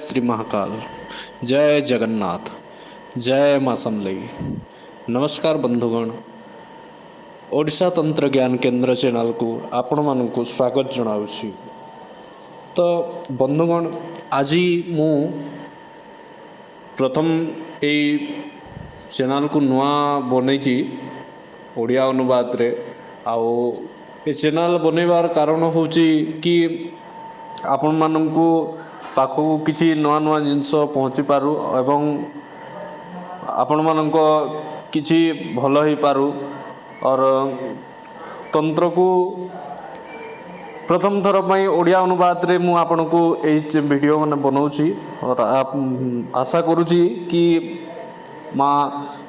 ଶ୍ରୀ ମହାକାଲ, ଜୟ ଜଗନ୍ନାଥ, ଜୟ ମା ସମଲେଇ। ନମସ୍କାର ବନ୍ଧୁଗଣ, ଓଡ଼ିଶା ତନ୍ତ୍ର ଜ୍ଞାନ କେନ୍ଦ୍ର ଚ୍ୟାନେଲକୁ ଆପଣମାନଙ୍କୁ ସ୍ୱାଗତ ଜଣାଉଛି। ତ ବନ୍ଧୁଗଣ, ଆଜି ମୁଁ ପ୍ରଥମ ଏଇ ଚ୍ୟାନେଲକୁ ନୂଆ ବନେଇଛି ଓଡ଼ିଆ ଅନୁବାଦରେ। ଆଉ ଏ ଚ୍ୟାନେଲ୍ ବନେଇବାର କାରଣ ହେଉଛି କି ଆପଣମାନଙ୍କୁ ପାଖକୁ କିଛି ନୂଆ ନୂଆ ଜିନିଷ ପହଞ୍ଚିପାରୁ ଏବଂ ଆପଣମାନଙ୍କ କିଛି ଭଲ ହେଇପାରୁ। ଅର ତନ୍ତ୍ରକୁ ପ୍ରଥମ ଥର ପାଇଁ ଓଡ଼ିଆ ଅନୁବାଦରେ ମୁଁ ଆପଣଙ୍କୁ ଏଇ ଭିଡ଼ିଓ ମାନେ ବନାଉଛି। ଆଶା କରୁଛି କି ମା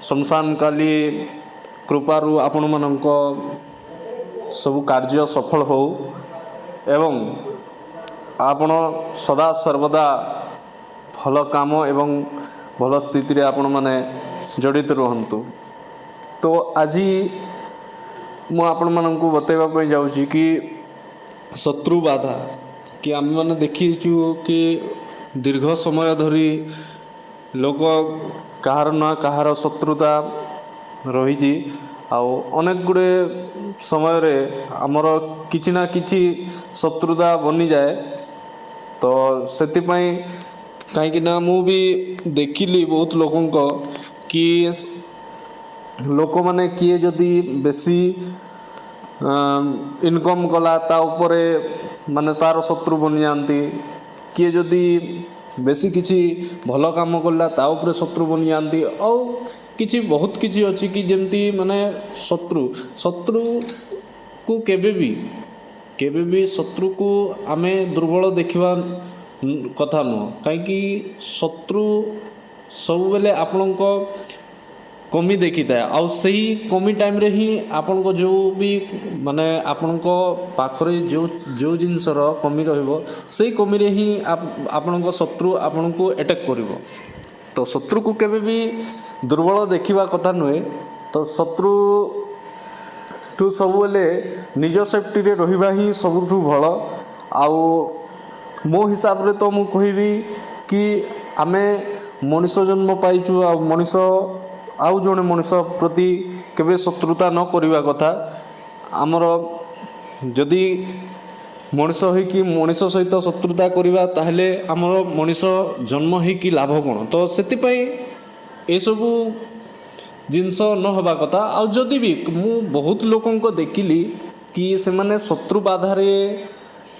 ଶ୍ମଶାନ କାଳୀ କୃପାରୁ ଆପଣମାନଙ୍କ ସବୁ କାର୍ଯ୍ୟ ସଫଳ ହେଉ ଏବଂ ଆପଣ ସଦା ସର୍ବଦା ଭଲ କାମ ଏବଂ ଭଲ ସ୍ଥିତିରେ ଆପଣମାନେ ଜଡ଼ିତ ରୁହନ୍ତୁ। ତ ଆଜି ମୁଁ ଆପଣମାନଙ୍କୁ ବତାଇବା ପାଇଁ ଯାଉଛି କି ଶତ୍ରୁ ବାଧା କି ଆମେମାନେ ଦେଖିଛୁ କି ଦୀର୍ଘ ସମୟ ଧରି ଲୋକ କାହାର ନା କାହାର ଶତ୍ରୁତା ରହିଛି, ଆଉ ଅନେକ ଗୁଡ଼ିଏ ସମୟରେ ଆମର କିଛି ନା କିଛି ଶତ୍ରୁତା ବନିଯାଏ। ତ ସେଥିପାଇଁ କାହିଁକିନା ମୁଁ ବି ଦେଖିଲି ବହୁତ ଲୋକଙ୍କ କି ଲୋକମାନେ କିଏ ଯଦି ବେଶୀ ଇନକମ୍ କଲା, ତା ଉପରେ ମାନେ ତା'ର ଶତ୍ରୁ ବନିଯାଆନ୍ତି। କିଏ ଯଦି ବେଶୀ କିଛି ଭଲ କାମ କଲା, ତା ଉପରେ ଶତ୍ରୁ ବନିଯାଆନ୍ତି। ଆଉ କିଛି ବହୁତ କିଛି ଅଛି କି ଯେମିତି ମାନେ ଶତ୍ରୁକୁ କେବେ ବି ଶତ୍ରୁକୁ ଆମେ ଦୁର୍ବଳ ଦେଖିବା କଥା ନୁହଁ, କାହିଁକି ଶତ୍ରୁ ସବୁବେଳେ ଆପଣଙ୍କ କମି ଦେଖିଥାଏ, ଆଉ ସେଇ କମି ଟାଇମ୍ରେ ହିଁ ଆପଣଙ୍କ ଯେଉଁ ବି ମାନେ ଆପଣଙ୍କ ପାଖରେ ଯେଉଁ ଯେଉଁ ଜିନିଷର କମି ରହିବ, ସେଇ କମିରେ ହିଁ ଆପଣଙ୍କ ଶତ୍ରୁ ଆପଣଙ୍କୁ ଆଟାକ୍ କରିବ। ତ ଶତ୍ରୁକୁ କେବେ ବି ଦୁର୍ବଳ ଦେଖିବା କଥା ନୁହେଁ। ତ ଶତ୍ରୁଠୁ ସବୁବେଳେ ନିଜ ସେଫ୍ଟିରେ ରହିବା ହିଁ ସବୁଠୁ ଭଲ। ଆଉ ମୋ ହିସାବରେ ତ ମୁଁ କହିବି କି ଆମେ ମଣିଷ ଜନ୍ମ ପାଇଛୁ, ଆଉ ମଣିଷ ଆଉ ଜଣେ ମଣିଷ ପ୍ରତି କେବେ ଶତ୍ରୁତା ନ କରିବା କଥା। ଆମର ଯଦି ମଣିଷ ହେଇକି ମଣିଷ ସହିତ ଶତ୍ରୁତା କରିବା, ତାହେଲେ ଆମର ମଣିଷ ଜନ୍ମ ହେଇକି ଲାଭ କ'ଣ? ତ ସେଥିପାଇଁ ଏସବୁ ଜିନିଷ ନ ହେବା କଥା। ଆଉ ଯଦି ବି ମୁଁ ବହୁତ ଲୋକଙ୍କ ଦେଖିଲି କି ସେମାନେ ଶତ୍ରୁ ବାଧାରେ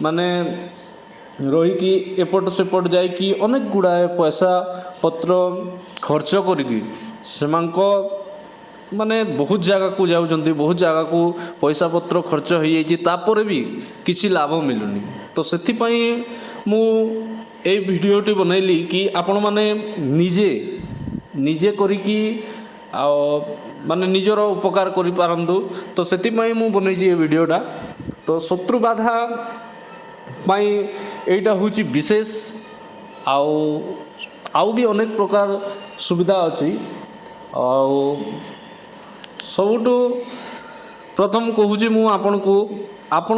ମାନେ ରହିକି ଏପଟ ସେପଟ ଯାଇକି ଅନେକ ଗୁଡ଼ାଏ ପଇସା ପତ୍ର ଖର୍ଚ୍ଚ କରିକି ସେମାନଙ୍କ ମାନେ ବହୁତ ଜାଗାକୁ ଯାଉଛନ୍ତି, ବହୁତ ଜାଗାକୁ ପଇସା ପତ୍ର ଖର୍ଚ୍ଚ ହେଇଯାଇଛି, ତାପରେ ବି କିଛି ଲାଭ ମିଳୁନି। ତ ସେଥିପାଇଁ ମୁଁ ଏଇ ଭିଡ଼ିଓଟି ବନେଇଲି କି ଆପଣମାନେ ନିଜେ ନିଜେ କରିକି ଆଉ ମାନେ ନିଜର ଉପକାର କରିପାରନ୍ତୁ। ତ ସେଥିପାଇଁ ମୁଁ ବନେଇଛି ଏ ଭିଡ଼ିଓଟା। ତ ଶତ୍ରୁ ବାଧା ପାଇଁ ଏଇଟା ହେଉଛି ବିଶେଷ। ଆଉ ବି ଅନେକ ପ୍ରକାର ସୁବିଧା ଅଛି। ଆଉ ସବୁଠୁ ପ୍ରଥମ କହୁଛି ମୁଁ ଆପଣଙ୍କୁ, ଆପଣ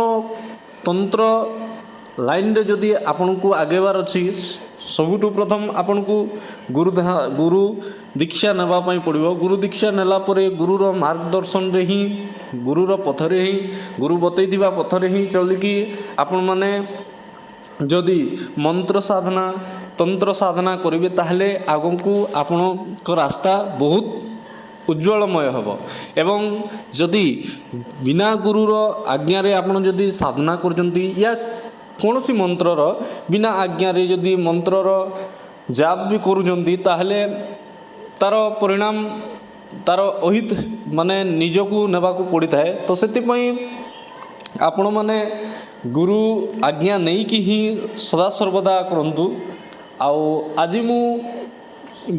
ତନ୍ତ୍ର ଲାଇନରେ ଯଦି ଆପଣଙ୍କୁ ଆଗେଇବାର ଅଛି, ସବୁଠୁ ପ୍ରଥମ ଆପଣଙ୍କୁ ଗୁରୁ ଦୀକ୍ଷା ନେବା ପାଇଁ ପଡ଼ିବ। ଗୁରୁ ଦୀକ୍ଷା ନେଲା ପରେ ଗୁରୁର ମାର୍ଗଦର୍ଶନରେ ହିଁ, ଗୁରୁର ପଥରେ ହିଁ, ଗୁରୁ ବତେଇଥିବା ପଥରେ ହିଁ ଚଳିକି ଆପଣମାନେ ଯଦି ମନ୍ତ୍ର ସାଧନା, ତନ୍ତ୍ର ସାଧନା କରିବେ, ତାହେଲେ ଆଗକୁ ଆପଣଙ୍କ ରାସ୍ତା ବହୁତ ଉଜ୍ଜ୍ୱଳମୟ ହେବ। ଏବଂ ଯଦି ବିନା ଗୁରୁର ଆଜ୍ଞାରେ ଆପଣ ଯଦି ସାଧନା କରୁଛନ୍ତି ୟା କୌଣସି ମନ୍ତ୍ରର ବିନା ଆଜ୍ଞାରେ ଯଦି ମନ୍ତ୍ରର ଜାପ ବି କରୁଛନ୍ତି, ତାହେଲେ ତା'ର ପରିଣାମ, ତା'ର ଅହିତ ମାନେ ନିଜକୁ ନେବାକୁ ପଡ଼ିଥାଏ। ତ ସେଥିପାଇଁ ଆପଣମାନେ ଗୁରୁ ଆଜ୍ଞା ନେଇକି ହିଁ ସଦାସର୍ବଦା କରନ୍ତୁ। ଆଉ ଆଜି ମୁଁ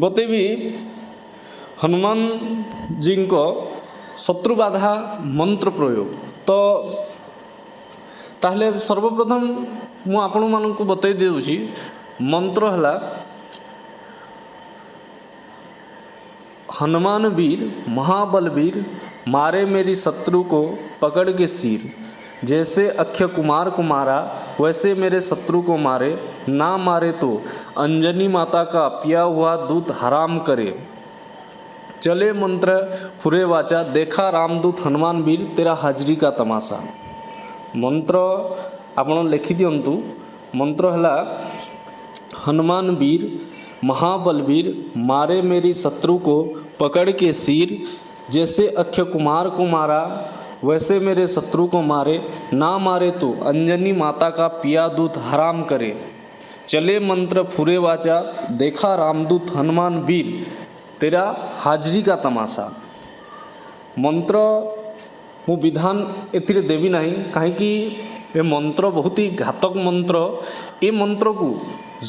ବତେଇବି ହନୁମାନଜୀଙ୍କ ଶତ୍ରୁବାଧା ମନ୍ତ୍ର ପ୍ରୟୋଗ। ତ ତାହେଲେ ସର୍ବପ୍ରଥମ ମୁଁ ଆପଣମାନଙ୍କୁ ବତେଇ ଦେଉଛି, ମନ୍ତ୍ର ହେଲା "हनुमान वीर महाबलवीर, मारे मेरी शत्रु को पकड़ के सिर।" जैसे अक्षय कुमार को मारा वैसे मेरे शत्रु को मारे, ना मारे तो अंजनी माता का पिया हुआ दूध हराम करे। चले मंत्र फुरे वाचा, देखा रामदूत हनुमान वीर, तेरा हाजरी का तमाशा। ମନ୍ତ୍ର ଆପଣ ଲେଖିଦିଅନ୍ତୁ। ମନ୍ତ୍ର ହେଲା, हनुमान वीर महाबलवीर, मारे मेरी शत्रु को पकड़ के सिर। जैसे अक्षय कुमार को मारा वैसे मेरे शत्रु को मारे, ना मारे तो अंजनी माता का पिया दूध हराम करे। चले मंत्र फुरे वाचा, देखा रामदूत हनुमान वीर, तेरा हाजरी का तमाशा। ମନ୍ତ୍ର ମୁଁ ବିଧାନ ଏଥିରେ ଦେବି ନାହିଁ, କାହିଁକି ଏ ମନ୍ତ୍ର ବହୁତ ହି ଘାତକ ମନ୍ତ୍ର। ଏ ମନ୍ତ୍ରକୁ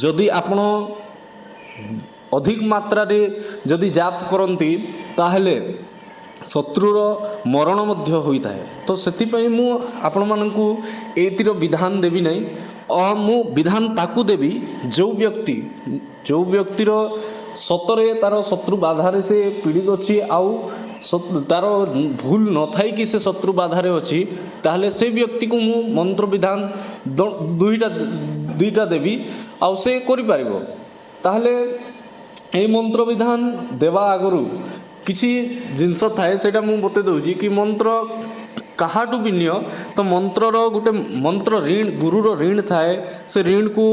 ଯଦି ଆପଣ ଅଧିକ ମାତ୍ରାରେ ଯଦି ଜାପ କରନ୍ତି, ତାହେଲେ ଶତ୍ରୁର ମରଣ ମଧ୍ୟ ହୋଇଥାଏ। ତ ସେଥିପାଇଁ ମୁଁ ଆପଣମାନଙ୍କୁ ଏଇଥିର ବିଧାନ ଦେବି ନାହିଁ। ମୁଁ ବିଧାନ ତାକୁ ଦେବି ଯେଉଁ ବ୍ୟକ୍ତିର ସତରେ ତା'ର ଶତ୍ରୁ ବାଧାରେ ସେ ପୀଡ଼ିତ ଅଛି, ଆଉ ତା'ର ଭୁଲ ନଥାଇକି ସେ ଶତ୍ରୁ ବାଧାରେ ଅଛି, ତାହେଲେ ସେ ବ୍ୟକ୍ତିକୁ ମୁଁ ମନ୍ତ୍ର ବିଧାନ ଦୁଇଟା ଦୁଇଟା ଦେବି ଆଉ ସେ କରିପାରିବ। ତାହେଲେ ଏଇ ମନ୍ତ୍ର ବିଧାନ ଦେବା ଆଗରୁ କିଛି ଜିନିଷ ଥାଏ, ସେଇଟା ମୁଁ ବତେଇ ଦେଉଛି କି ମନ୍ତ୍ର କାହାଠୁ ବି ନିଅ, ତ ମନ୍ତ୍ରର ଗୋଟେ ମନ୍ତ୍ର ଋଣ, ଗୁରୁର ଋଣ ଥାଏ, ସେ ଋଣକୁ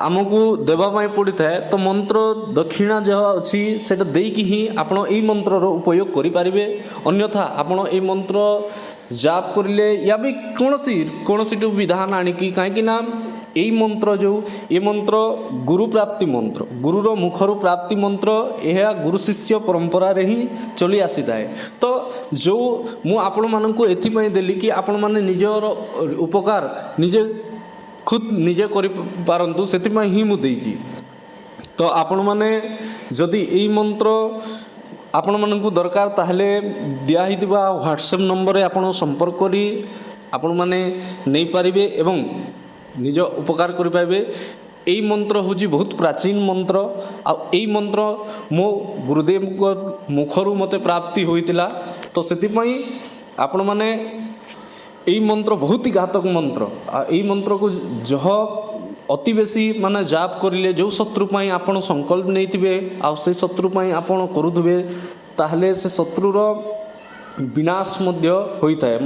ଆମକୁ ଦେବା ପାଇଁ ପଡ଼ିଥାଏ। ତ ମନ୍ତ୍ର ଦକ୍ଷିଣା ଯାହା ଅଛି, ସେଇଟା ଦେଇକି ହିଁ ଆପଣ ଏଇ ମନ୍ତ୍ରର ଉପଯୋଗ କରିପାରିବେ। ଅନ୍ୟଥା ଆପଣ ଏଇ ମନ୍ତ୍ର ଜାପ କରିଲେ ୟା ବି କୌଣସିଠୁ ବିଧାନ ଆଣିକି, କାହିଁକି ନା ଏଇ ମନ୍ତ୍ର ଯେଉଁ, ଏ ମନ୍ତ୍ର ଗୁରୁ ପ୍ରାପ୍ତି ମନ୍ତ୍ର, ଗୁରୁର ମୁଖରୁ ପ୍ରାପ୍ତି ମନ୍ତ୍ର। ଏହା ଗୁରୁ ଶିଷ୍ୟ ପରମ୍ପରାରେ ହିଁ ଚଲି ଆସିଥାଏ। ତ ଯେଉଁ ମୁଁ ଆପଣମାନଙ୍କୁ ଏଥିପାଇଁ ଦେଲି କି ଆପଣମାନେ ନିଜର ଉପକାର ନିଜେ ଖୁଦ୍ ନିଜେ କରିପାରନ୍ତୁ, ସେଥିପାଇଁ ହିଁ ମୁଁ ଦେଇଛି। ତ ଆପଣମାନେ ଯଦି ଏଇ ମନ୍ତ୍ର ଆପଣମାନଙ୍କୁ ଦରକାର, ତାହେଲେ ଦିଆହେଇଥିବା ହ୍ୱାଟ୍ସଆପ୍ ନମ୍ବରରେ ଆପଣ ସମ୍ପର୍କ କରି ଆପଣମାନେ ନେଇପାରିବେ ଏବଂ ନିଜ ଉପକାର କରିପାରିବେ। ଏଇ ମନ୍ତ୍ର ହେଉଛି ବହୁତ ପ୍ରାଚୀନ ମନ୍ତ୍ର ଆଉ ଏଇ ମନ୍ତ୍ର ମୋ ଗୁରୁଦେବଙ୍କ ମୁଖରୁ ମୋତେ ପ୍ରାପ୍ତି ହୋଇଥିଲା। ତ ସେଥିପାଇଁ ଆପଣମାନେ ଏଇ ମନ୍ତ୍ର ବହୁତ ହି ଘାତକ ମନ୍ତ୍ର। ଆଉ ଏଇ ମନ୍ତ୍ରକୁ ଯହ ଅତି ବେଶୀ ମାନେ ଜାପ କରିଲେ, ଯେଉଁ ଶତ୍ରୁ ପାଇଁ ଆପଣ ସଂକଳ୍ପ ନେଇଥିବେ ଆଉ ସେ ଶତ୍ରୁ ପାଇଁ ଆପଣ କରୁଥିବେ, ତାହେଲେ ସେ ଶତ୍ରୁର ବିନାଶ ମଧ୍ୟ ହୋଇଥାଏ।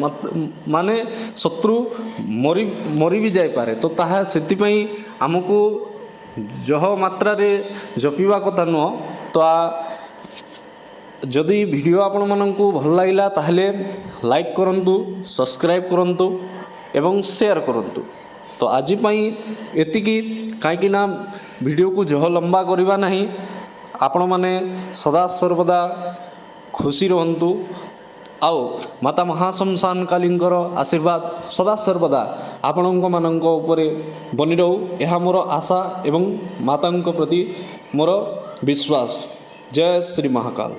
ମାନେ ଶତ୍ରୁ ମରି ମରି ବି ଯାଇପାରେ। ତ ତାହା ସେଥିପାଇଁ ଆମକୁ ଯହ ମାତ୍ରାରେ ଜପିବା କଥା ନୁହଁ। ତ ଯଦି ଭିଡ଼ିଓ ଆପଣମାନଙ୍କୁ ଭଲ ଲାଗିଲା, ତାହେଲେ ଲାଇକ୍ କରନ୍ତୁ, ସବସ୍କ୍ରାଇବ୍ କରନ୍ତୁ ଏବଂ ସେୟାର କରନ୍ତୁ। ତ ଆଜି ପାଇଁ ଏତିକି, କାହିଁକି ନା ଭିଡ଼ିଓକୁ ଯହ ଲମ୍ବା କରିବା ନାହିଁ। ଆପଣମାନେ ସଦାସର୍ବଦା ଖୁସି ରୁହନ୍ତୁ ଆଉ ମାତା ମହାଶମଶାନ କାଳୀଙ୍କର ଆଶୀର୍ବାଦ ସଦାସର୍ବଦା ଆପଣଙ୍କ ମାନଙ୍କ ଉପରେ ବନି ରହୁ, ଏହା ମୋର ଆଶା ଏବଂ ମାତାଙ୍କ ପ୍ରତି ମୋର ବିଶ୍ୱାସ। ଜୟ ଶ୍ରୀ ମହାକାଳ।